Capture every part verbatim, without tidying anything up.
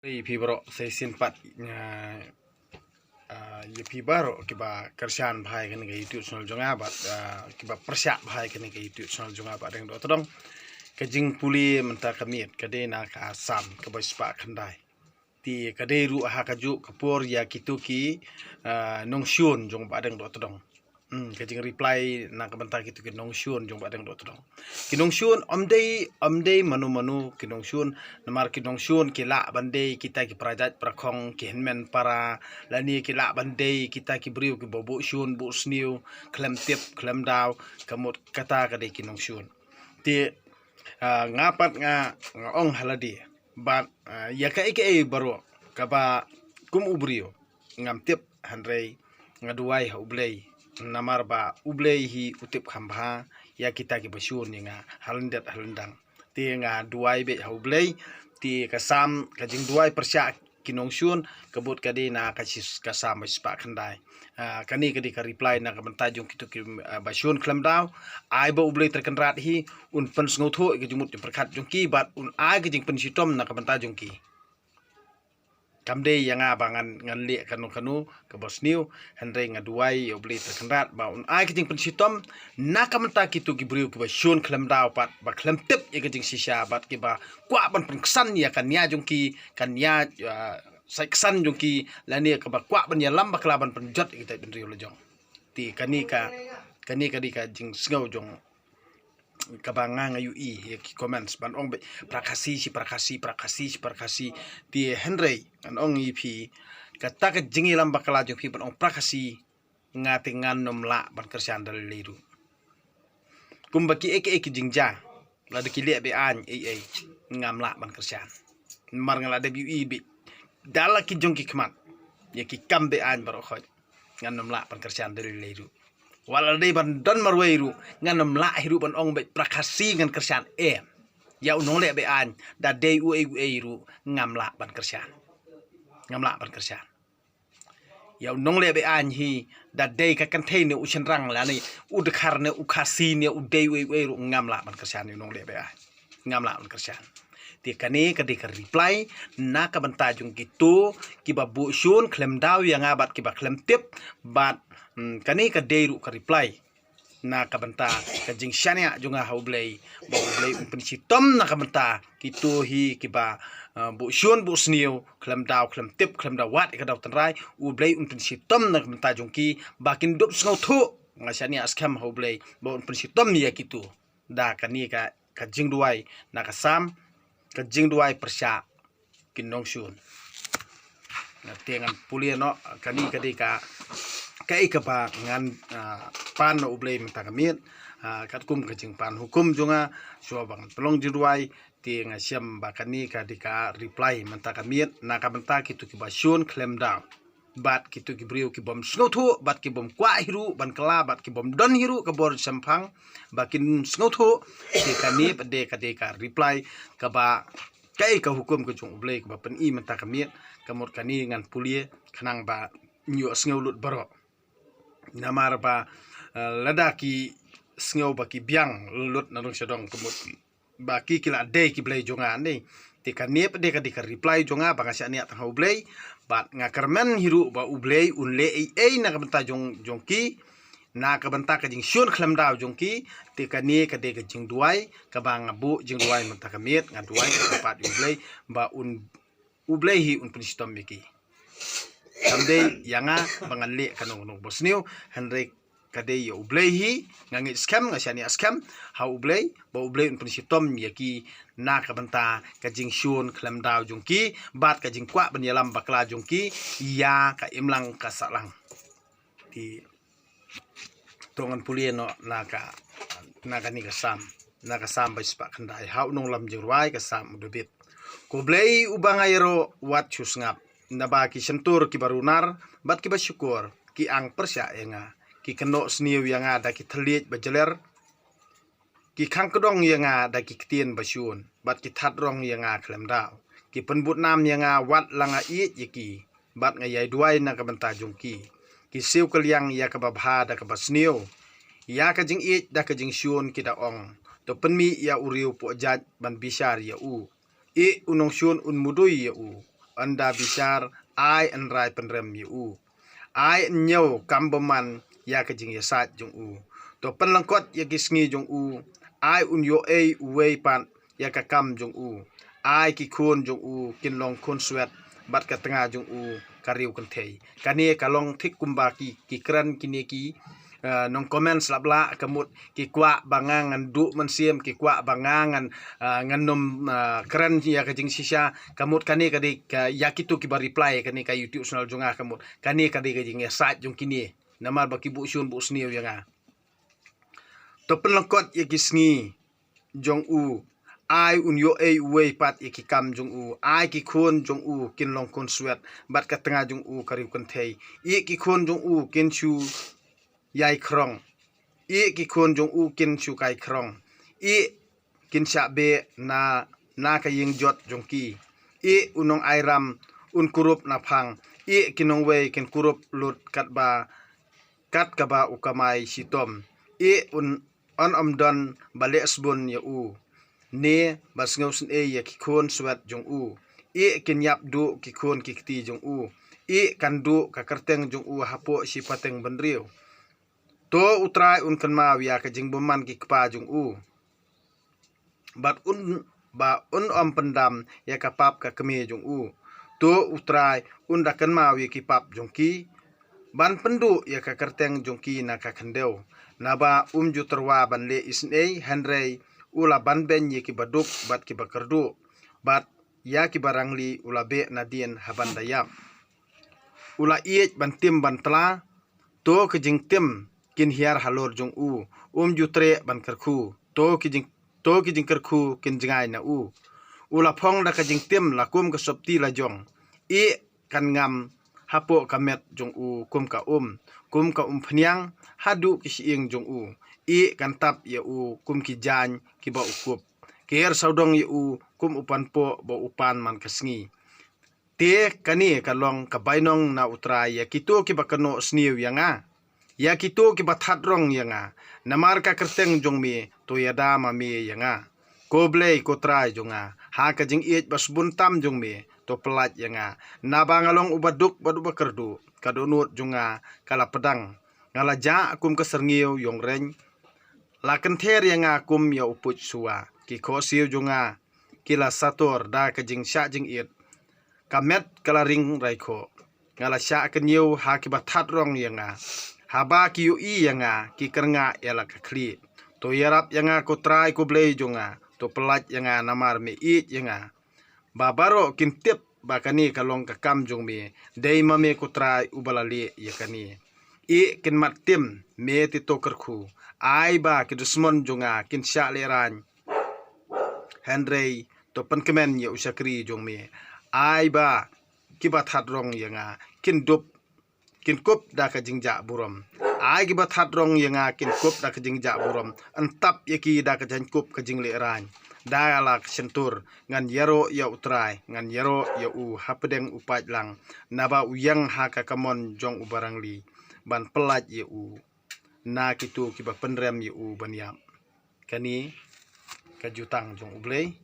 Ïa phi baroh sa shisien pat, ah, ah, ïa phi baroh kiba kyrshan bha ïa kane ka YouTube channel jong nga bad, ah, kiba pyrshah bha ïa kane ka YouTube channel jong nga Bahdeng Dohtdong. Ka jingpule mynta ka miet ka dei na ka Salm kaba shispah khyndai. Te ka dei ruh ha kajuh ka por ïa kito ki, ah, nongshun jong Bahdeng Dohtdong. Hmm, ka jing reply na ka bynta kito ki nongshun jong Bahdeng Dohtdong. Ki nongshun ym dei, ym dei mano mano ki nongshun, namar ki nongshun ki lah ban dei kita ki para jait para khong, ki hynmen para, lane ki lah ban dei kita ki briew kiba buh shun buh sniew khlem tip khlem daw, ka mut kata ka dei ki nongshun. Te, ah, nga pat nga, nga ong ha lade bad, ah, ïa kaei kaei baroh kaba kum u briew ngam tip, hynrei nga duwai ha U Blei, namar ba U Blei hi u tip kham bha ïa kita kiba shun ïa nga ha lyndet ha lyndang. Te nga duwai beit ha U Blei. Te ka Salm, ka jingduwai pyrshah ki nongshun, ka mut ka dei na ka shis-, ka Salm ba shispah khyndai. Ah, kane ka dei ka reply na ka bynta jong kito ki, ah, ba shun khlem daw. Ai ba U Blei Trai Kynrad hi un pynsngewthuh ïa ka jingmut jingpyrkhat jong ki bad un ai ka jingpynshitom na ka bynta jong ki. Kam dei ïa nga ba ngan, ngan leh kano kano kaba sniew, hynrei nga duwai ïa U Blei Trai Kynrad ba un ai ka jingpynshitom na ka bynta kito ki briew kiba shun khlem daw pat, ba khlem tip ïa ka jingshisha bad kiba kwah ban pynksan ïa ka nia jong ki, ka nia, ah, sait ksan jong ki, lane kaba kwah ban ïalam bakla ban pynjot ïa kita ki briew la jong. Te kane ka, kane ka dei ka jingsngew jong kaba nga, nga ïohi ïa ki comments ban ong beit para Khasi shi para Khasi, para Khasi shi para Khasi. Te hynrei ngan ong ïa phi, kata ka jingïalam bakla jong phi ban ong para Khasi, nga te ngan nym lah ban kyrshan da lei lei ruh. Kumba kiei kiei ki jingjia, lada ki leh be-aiñ ei ei, ngam lah ban kyrshan. Namar nga la dep ïohi beit da la ki jong ki khmat ïa ki kam be-aiñ baroh khoit, ngan nym lah ban kyrshan da lei lei ruh. Wat la dei ban don marwei ruh, ngan nym lah hi ruh ban ong beit para Khasi ngan kyrshan, em. Ïa u nongleh be-aiñ da dei uei uei ruh ngam lah ban kyrshan. Ngam lah ban kyrshan. Ïa u nongleh be-aiñ hi da dei ka kynthei ne u shynrang lane u dkhar ne u Khasi ne u dei uei uei ruh ngam lah ban kyrshan ïa u nongleh be-aiñ. Ngam lah ban kyrshan. Te kane ka dei ka reply na ka bynta jong kito kiba buh shun khlem daw ïa nga bad kiba khlem tip bad, mm, kane ka dei ruh ka reply na ka bynta ka jingshaniah jong nga ha U Blei, ba U Blei un pynshitom na ka bynta kito hi kiba, uh, buh shun buh sniew khlem daw khlem tip khlem daw wad ïa ka daw tynrai, U Blei un pynshitom na ka bynta jong ki ba kin dup sngewthuh. Nga shaniah skhem ha U Blei ba un pynshitom ïa kito da kane ka, ka jingduwai na ka Salm, ka jingduwai pyrshah ki nongshun. Te ngan pule noh, kane ka dei ka, kaei kaba ngan, ah, pan na U Blei mynta ka miet, ah, katkum ka jingpan hukum jong nga, shuwa ba ngan pynlong jingduwai, te nga shem ba kane ka dei ka reply mynta ka miet na ka bynta kito kiba shun khlem daw bad kito ki briew ki bym sngewthuh bad ki bym kwah hi ruh ban kylla bad ki bym don hi ruh ka bor shemphang ba kin sngewthuh. Te kane pat de ka dei ka reply kaba, kaei ka hukum ka jong U Blei kaba pyni mynta ka miet, ka mut kane ngan pule khnang ba ngi ïohsngew lut baroh. Namar ba, eh, lada ki sngew ba ki biang lut na dong sha dong, ka mut ba ki ki la dei ki blei jong nga ne. Te kane pat de ka dei ka reply jong nga ba nga shaniah tang ha U Blei bad nga kyrmen hi ruh ba U Blei un leh ei ei na ka bynta jong, jong ki, na ka bynta ka jingshun khlem daw jong ki. Te kane ka dei ka jingduwai kaba nga buh jingduwai mynta ka miet, nga duwai nga kyrpad ïa U Blei ba un, U Blei hi un pynshitom ïa ki. Kam dei ïa nga ba ngan leh kano kano ba sniew, hynrei ka dei ïa U Blei hi. Nga ngeit skhem, nga shaniah skhem ha U Blei ba U Blei un pynshitom ïa ki na ka bynta ka jingshun khlem daw jong ki bad ka jingkwah ban ïalam bakla jong ki ïa ka imlang ka sahlang. Te to ngan pule noh na ka, na kane ka Salm, na ka Salm ba shispah khyndai, ha u nonglam jingrwai ka Salm u David. Ko Blei uba nga ïaroh, wat shu sngap, naba ki shyntur kiba runar bad kiba shukor ki ang pyrshah ïa nga. Ki kynnoh sniew ïa nga da ki thylliej ba jler, ki khang kdong ïa nga da ki ktien ba shun bad ki that rong ïa nga khlem daw. Ki pynbud nam ïa nga wat la nga ïeit ïa ki bad nga ïai duwai na ka bynta jong ki. Ki siew kylliang ïa kaba bha da kaba sniew, ïa ka jingïeit da ka jingshun, ki da ong, to pynmih ïa u riew poh jait ban bishar ïa u. Ïeh, u nongshun un mudui ïa u. ynda bishar, ai yn rai pynrem ïa u. Ai yn ñiew kam bymman ïa ka jingïasaid jong u. To pynlyngkot ïa ki sngi jong u, ai un ïoh ei uwei pat ïa ka kam jong u. Ai ki khun jong u kin long khun swet, bad ka tnga jong u ka riewkynthei. Kane ka long thik kumba ki, ki kren kine ki, eh, nong comment slap lah, ka mut ki kwah ba nga ngan duh mynsiem, ki kwah ba nga ngan, eh, ngan nym, eh, kren ïa ka jingshisha, ka mut kane ka dei ka, ïa kito kiba reply kane ka YouTube channel jong nga, ka mut kane ka dei ka jingïasaid jong kine. Namar ba ki buh shun buh sniew ïa nga. To pynlyngkot ïa ki sngi jong u, ai un ïoh ei uwei pat ïa ki kam jong u. Ai ki khun jong u kin long khun swet, bad ka tnga jong u ka riewkynthei. Ïa ki khun jong u kin shu ïai khrong. Ïa ki khun jong u kin shu kai khrong. Ïa kin shah beh na, na ka ïing jot jong ki. Ïa u nongairam un kurup na phang. Ïa ki nongwei kin kurup lut katba, kat kaba u kamai shitom. Ïa un, un ym don ba leh sbun ïa u, ne ba sngewsynei ïa ki khun swet jong u. Ïa kin ïap duh ki khun ki kti jong u. Ïa kan duh ka kyrteng jong u hapoh shi pateng bynriew. To U Trai un kynmaw ïa ka jingbymman ki kpa jong u, bad un, ba un ym pyndam ïa ka pap ka kmie jong u. To U Trai un da kynmaw ïa ki pap jong ki, ban pynduh ïa ka kyrteng jong ki na ka khyndew. Naba um ju tyrwa ban leh isynei, hynrei u la banbeiñ ïa kiba duk bad kiba kyrduh, bad ïa kiba rangli u la beh nadien ha ban da ïap. U la ïeit ban tim ban tla. To ki jingtim kin hiar halor jong u, um ju treh ban kyrkhu. To ki jing, to ki jingkyrkhu kin jngai na u. U la phong da ka jingtim la kum ka sopti la jong. Ïeh kan ngam hapoh ka met jong u kum ka um, kum ka umphniang haduh ki shyieng jong u. Ïeh kan tap ïa u kum ki jaiñ kiba u kup. Ker sawdong ïa u kum u panpoh ba u pan man ka sngi. Te kane ka long ka bainong na U Trai ïa kito kiba kynnoh sniew ïa nga, ïa kito kiba thad rong ïa nga. Namar ka kyrteng jong me, to ïada ma me ïa nga, ko Blei ko Trai jong nga. Ha ka jingïeit ba sbun tam jong me, to pyllait ïa nga. Naba nga long uba duk bad uba kyrduh, ka dohnud jong nga ka la pdang. Nga la jah kum ka syrngiew ïong reiñ. La kynther ïa nga kum ïa u puit shuwa. Ki khohsiew jong nga ki la sator da ka jingshah jingit. Ka met ka la ring raikhoh. Nga la shah kynñiew ha kiba thad rong ïa nga. Haba ki ïohi ïa nga, ki kyrngah ïa la ka khlieh. To ïarap ïa nga ko Trai ko Blei jong nga. To pyllait ïa nga namar me ïeit ïa nga. Ba baroh kin tip ba kane ka long ka kam jong me. Dei ma me ko Trai uba la leh ïa kane. Ïeh kin mat tim, me te to kyrkhu. Ai ba ki dusmon jong nga kin shah lehraiñ. Hynrei to pynkmen ïa u shakri jong me. Ai ba kiba thad rong ïa nga kin dup, kin kup da ka jingjah burom. Ai kiba thad rong ïa nga kin kup da ka jingjah burom. Yn tap ïa ki da ka jingkup ka jinglehraiñ. Da la ka shyntur ngan ïaroh ïa U Trai, ngan ïaroh ïa u hapdeng u paidlang. Naba u ïeng ha ka kamon jong u barangli ban pyllait ïa u na kito kiba pynrem ïa u ban ïap. Kane ka jutang jong U Blei,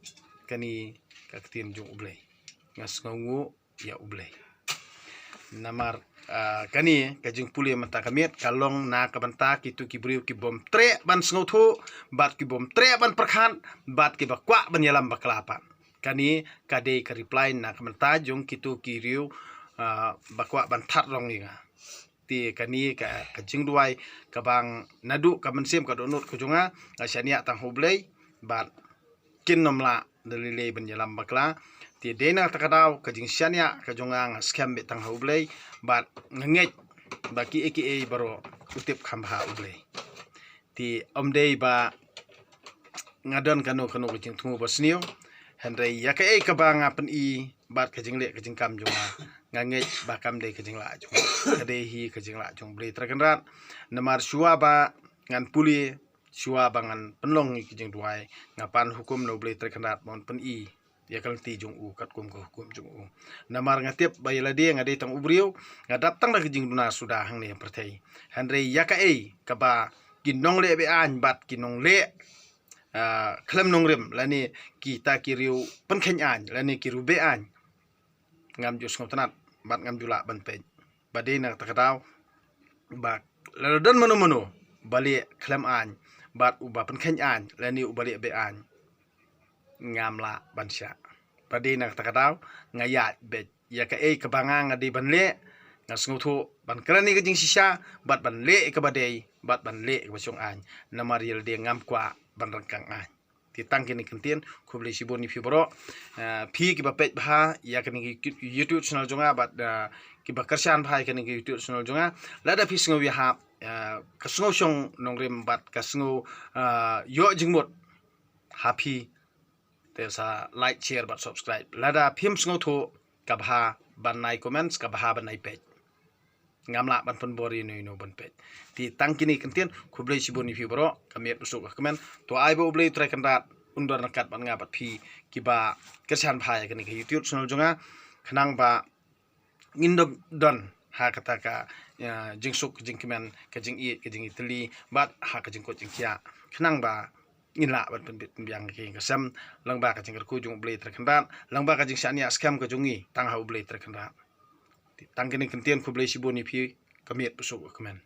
kane ka ktien jong U Blei. Nga sngewnguh ïa U Blei. Namar, ah, kane ka jingpule mynta ka miet ka long na ka bynta kito ki briew ki bym treh ban sngewthuh, bad ki bym treh ban pyrkhat, bad kiba kwah ban ïalam bakla pat. Kane ka dei ka reply na ka bynta jong kito ki riew, ah, ba kwah ban thad rong ïa nga. Te kane ka, ka jingduwai kaba nga naduh ka mynsiem ka dohnud ka jong nga, nga shaniah tang ha U Blei, bad kin nym lah da lei lei ban ïalam bakla. Te dei na kata ka daw ka jingshaniah ka jong nga, nga skhem beit tang ha U Blei, bad nga ngeit ba kiei kiei baroh u tip kham bha U Blei. Te ym dei ba nga don kano kano ka jingthmu ba sniew. Hynrei ïa kaei kaba nga pyni bad ka jingleh ka jingkam jong nga, nga ngeit ba kam dei ka jinglah jong nga. Ka dei hi ka jinglah jong U Blei Trai Kynrad. Namar shuwa ba ngan pule, shuwa ba ngan pynlong ïa ka jingduwai, nga pan hukum na U Blei Trai Kynrad ba un pyni ïa ka lynti jong u katkum ka hukum jong u. Namar nga tip ba ïa lade nga dei tang u briew, nga dap tang da ka jingduna suda hangne ha pyrthei. Hynrei ïa kaei kaba ki nongleh be-aiñ bad ki nongleh, ah, khlem nongrim, lane kita ki riew pynkheiñ aiñ, lane ki riew be-aiñ, ngam ju sngewtynnat bad ngam ju lah ban peit. Ba dei na kata ka daw ba lada don mano mano ba leh khlem aiñ bad uba pynkheiñ aiñ lane uba leh beh aiñ, ngam lah ban shah. Ba dei na kata ka daw nga ïaid beit ïa kaei kaba nga nga dei ban leh. Nga sngewthuh ban kren ïa ka jingshisha bad ban leh ïa kaba dei bad ban leh ïa kaba shong aiñ. Namar ïa lade ngam kwah ban ryngkang aiñ. Te tang kine ki kyntien, khublei shibun ïa phi baroh. Ah, phi kiba peit bha ïa kane ka YouTube channel jong nga bad, ah, kiba kyrshan bha ïa kane ka YouTube channel jong nga. Lada phi sngew ïahap, ah, ka sngew shong nongrim bad ka sngew, ah, ïoh jingmut ha phi, te sa like, share bad subscribe. Lada phim sngewthuh, ka bha ban ai comments, ka bha ban ai peit. Ngam lah ban pynbor ïa uno uno ban peit. Te tang kine ki kyntien, khublei shibun ïa phi baroh, ka miet ba suk ka kmen. To ai ba U Blei Trai Kynrad un don ryngkat bad nga bad phi kiba kyrshan bha ïa kane ka YouTube channel jong nga. Khnang ba ngin don, don ha kata ka, ïa, jingsuk, ka jingkmen, ka jingïeit, ka jingïatylli bad ha ka jingkoit jingkhiah. Khnang ba ngin lah ban pynbit pynbiang ïa ka ïing ka sem lyngba ka jingkyrkhu jong U Blei Trai Kynrad, lyngba ka jingshaniah skhem ka jong ngi tang ha U Blei Trai Kynrad. Te tang kine ki kyntien, khublei shibun ïa phi, ka miet ba suk ka kmen.